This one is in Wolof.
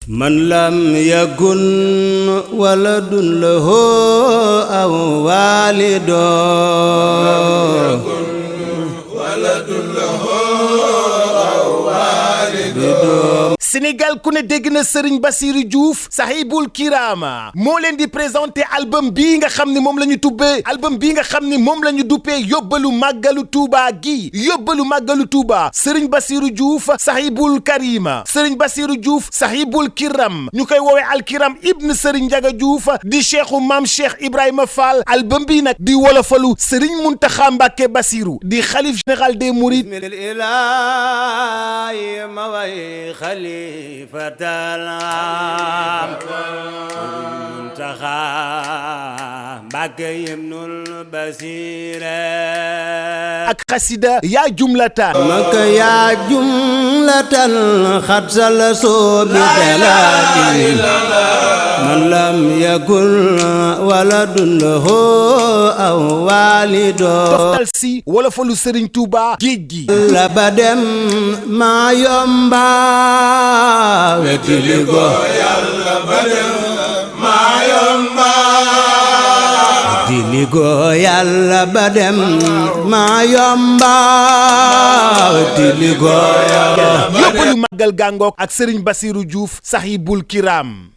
من لم يكن ولد له أو والد Sénégal ku ne dégg na Serigne Bassirou Diouf Sahibul Kirama moo leen di présenté album bii nga xam ne moom la ñu tubbee album bii nga xam ne moom la ñu duppee yóbbalu màggalu Touba gi yóbbalu màggalu Touba Serigne Bassirou Diouf Sahibul Karima Serigne Bassirou Diouf Sahibul Kiram ñu koy woowee Alkiram ibn Serigne Ndiaga Diouf di cheikhu maam Cheikh Ibrahima Fall album bii nag di wolofalu Serigne Mountakha Mbacké Bassirou di xalif général des Mourides. خليفة العام منتخى مبكي ابن البصير ak xasida yaa jumlatan مكة يا جملة خد سلسو بدلالي من لم يكن ولد له أو والد toftal si wolofalu Serigne Touba géej gi la ba dem maa yomba wetiligo yàlla ba dem maa yomba wetiligo yàlla ba dem maa yomba wetiligo yàlla yóbbalu màggal gàngook ak Serigne Bassirou Diouf Sahibul Kiram